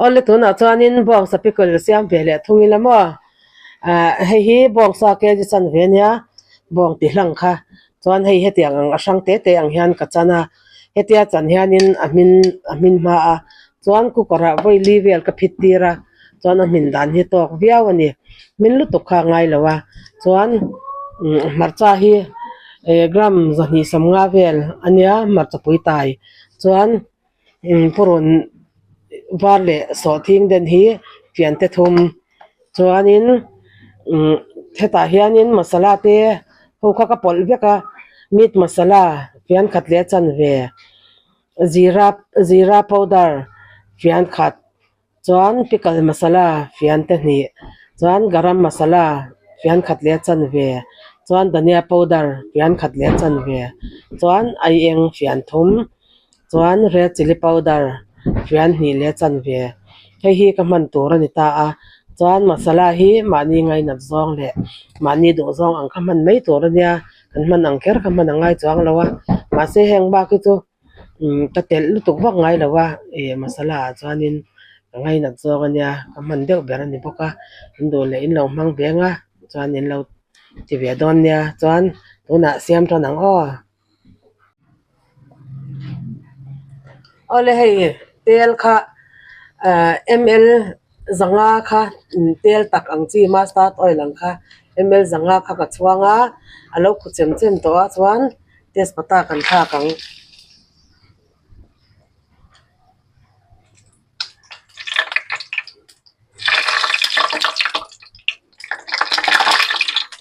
Awle tunah chuanin bawngsa pickle siam ve leh thung ila maw ah hei hi bawngsa kg chan ve ania bawng ti hlang kha chuan hei hetiang ang a hrang te te ang hian ka chan a hetia chan hianin a hmin a hmin hma a chuan cooker ah vawi li vel ka phit tir a chuan a hmin dan hi tawk viau a ni hmin lutuk kha a ngai lo a chuan hmarcha hi eh gram zahnih sawmnga vel ania hmarcha pui tai chuan. Purun var leh sawhthing den hi fian te thum chuanin hetah hianin masala te ho kha ka pawlh vek a meat masala fian khat leh a chanve zira zira powder fian khat. Chuan pickle masala fian te hnih chuan garam masala fian khat leh a chanve chuan dhania powder fian khat leh a chanve chuan aieng fian thum chuan red chilli powder fian hnih leh a chanve hei hi ka hman tur a ni ta a chuan masala hi mahni ngainat zawng leh mahni duh zawng ang kha hman mai tur a nia kan hman ang kher kha hman a ngai chuang lo a mahse heng bak hi chu. Ka telh lutuk vak ngai lo a ih masala ah chuanin ka ngainat zawk a nia ka hman deuh ber a ni bawk a in duh leh in lo hmang ve ang a chuan in lo ti ve dawn nia chuan tunah siam tan ang aw. Awle hei tel kha ah ml zanga kha tel tak ang chi mustard oil ang kha ml zanga kha ka chhuang a a lo khu chem chem tawh a chuan. Tezpata kan thlak ang.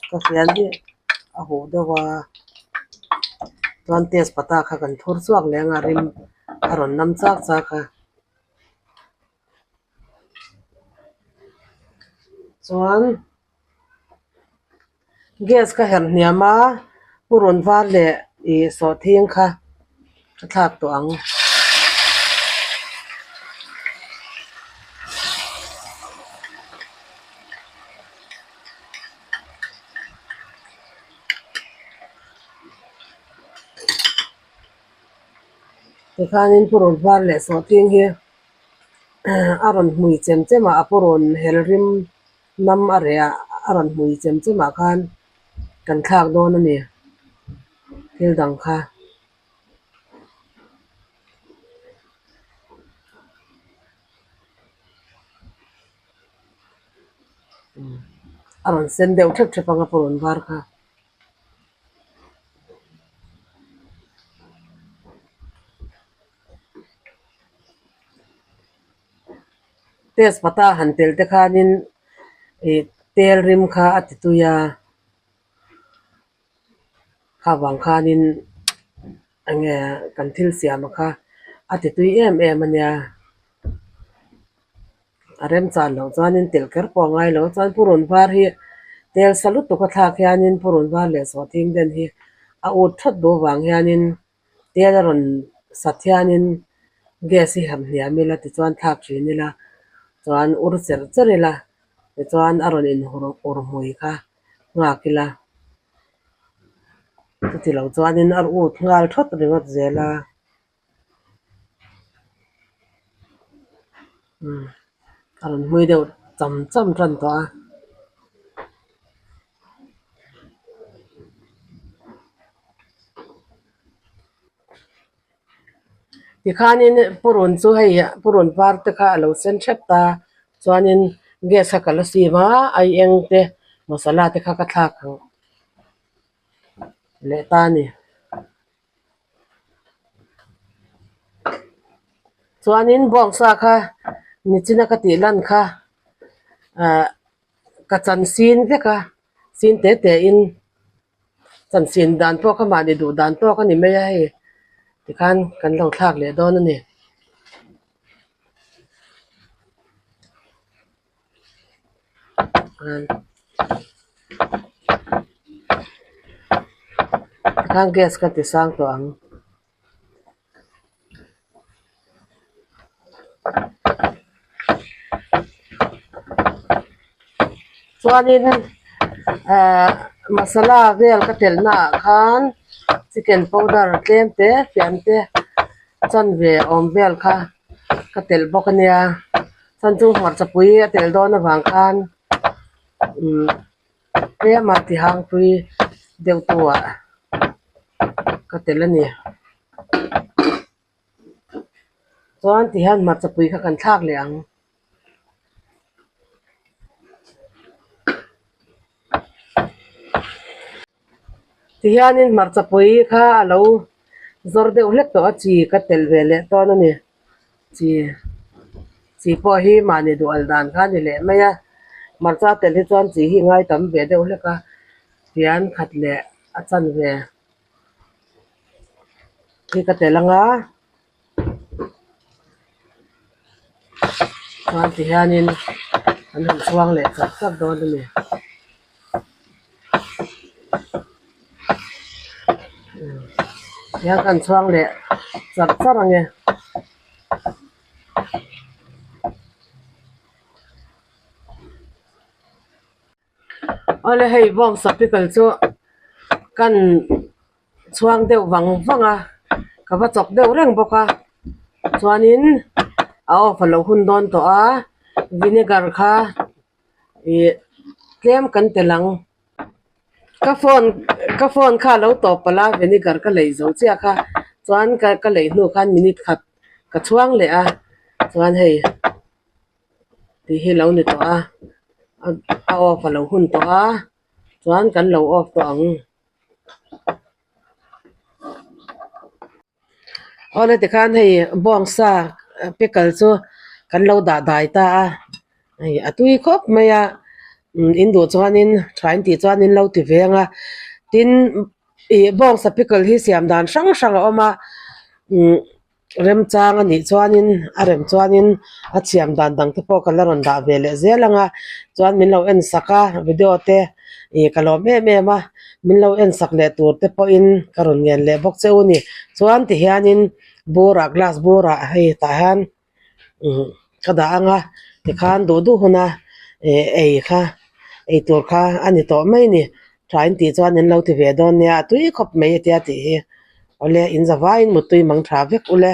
Ka fian hi a huh deuh a chuan tezpata kha kan thur chhuak leh ang a rim a rawn nam chak chak a. Chuan. Gas ka herh hniam a purun var leh ih sawhthing kha ka thlak tawh ang. Tikhanin purun var leh sawhthing hi a rawn hmui chem chem a a purun hel rim. Hnam a reh ah a rawn hmui chem chem ah khan kan thlak dawn a ni thil dang kha. A rawn sen deuh thep thep ang a purun var kha. Tezpata han tel te khanin ih tel rim kha a ti tui a, kha vang khanin eng nge kan thil siam a kha a ti tui em em a nia. A remchan loh chuanin telh kher pawh a ngai lo chuan purun var hi tel sa lutuk a thlak hianin purun var leh sawhthing den hi a ut that duh vang hianin. Tel a rawn sat hianin gas hi ham hniam ila tichuan thlak thin ila chuan ur cherh cherh ila tichuan a rawn inhur ur hmui kha nghak ila chuti lo chuanin a ut nghal thawt ringawt zel a umm a rawn hmui deuh cham cham tan tawh a. Tikhanin purun chu hei purun var te kha a lo sen hrep ta chuanin gas kha ka la sim a aieng te masala te kha ka thlak ang leh ta a ni. Chuanin bawngsa kha nichina ka tih lan kha ah ka chan sin vek a sin te te in. Chanchin dan pawh kha mahni duh dan tawk a ni mai a hei tikhan kan lo thlak leh dawn a ni. Tikhan gas ka ti sang tawh ang. Chuanin ahh masala vel ka telh naah khan chicken powder tlem te fian te chanve awm vel kha ka telh bawk a nia. Chhan chu hmarchapui a tel dawn avang khan umm tlema tihangpui deuh tu ah ka tel a ni. Chuan tihian hmarchapui kha kan thlak leh ang. Tihianin hmarchapui kha a lo zawr deuh hlek tawh a chi ka telh ve leh dawn a ni chi chi pawh hi mahni duh al dan kha a ni leh mai a hmarcha telh hi chuan chi hi ngai tam ve deuh hlek a fian khat leh a chanve hi ka telh ang a. Chuan ti hianin an han chhuang leh chak chak dawn a ni. Tihian kan chhuang leh char char ang e. Awle hei bawngsa pickle chu kan chhuang deuh vang vang a ka va chawk deuh reng bawk a chuanin a off a lo hun dawn tawh a vinegar kha ih tlem kan telh ang ka phone ka phone kha a lo tawp palh a vinegar ka lei zo chiah kha chuan ka ka lei hnu khan minute khat ka chhuang leh a chuan hei. Tih hi lo ni tawh a a off a lo hun tawh a chuan kan lo off tawh ang. Awle tikhan hei bawngsa pickle chu kan lo dah dai ta a hei a tui khawp mai a in duh chuanin tha in tih chuan in lo ti ve ang a tin ih bawngsa pickle hi siam dan hrang hrang a awm a umm. Remchang a nih chuanin a rem chuanin a thiam dan dang te pawh ka la rawn dah ve leh zel ang a chuan min lo en sak a video te ih ka lawm em em a min lo en sak leh tur te pawhin ka rawn ngen leh bawk che u a ni chuan ti hianin burah glass burah hei tah hian umm ka dah ang a tikhan duh duh huna ih ei kha ei tur kha a ni tawh mai a ni. Tha in tih chuan in lo ti ve dawn nia a tui khawp mai a tia tih hi awle in za vaiin muttui mang tha vek ule.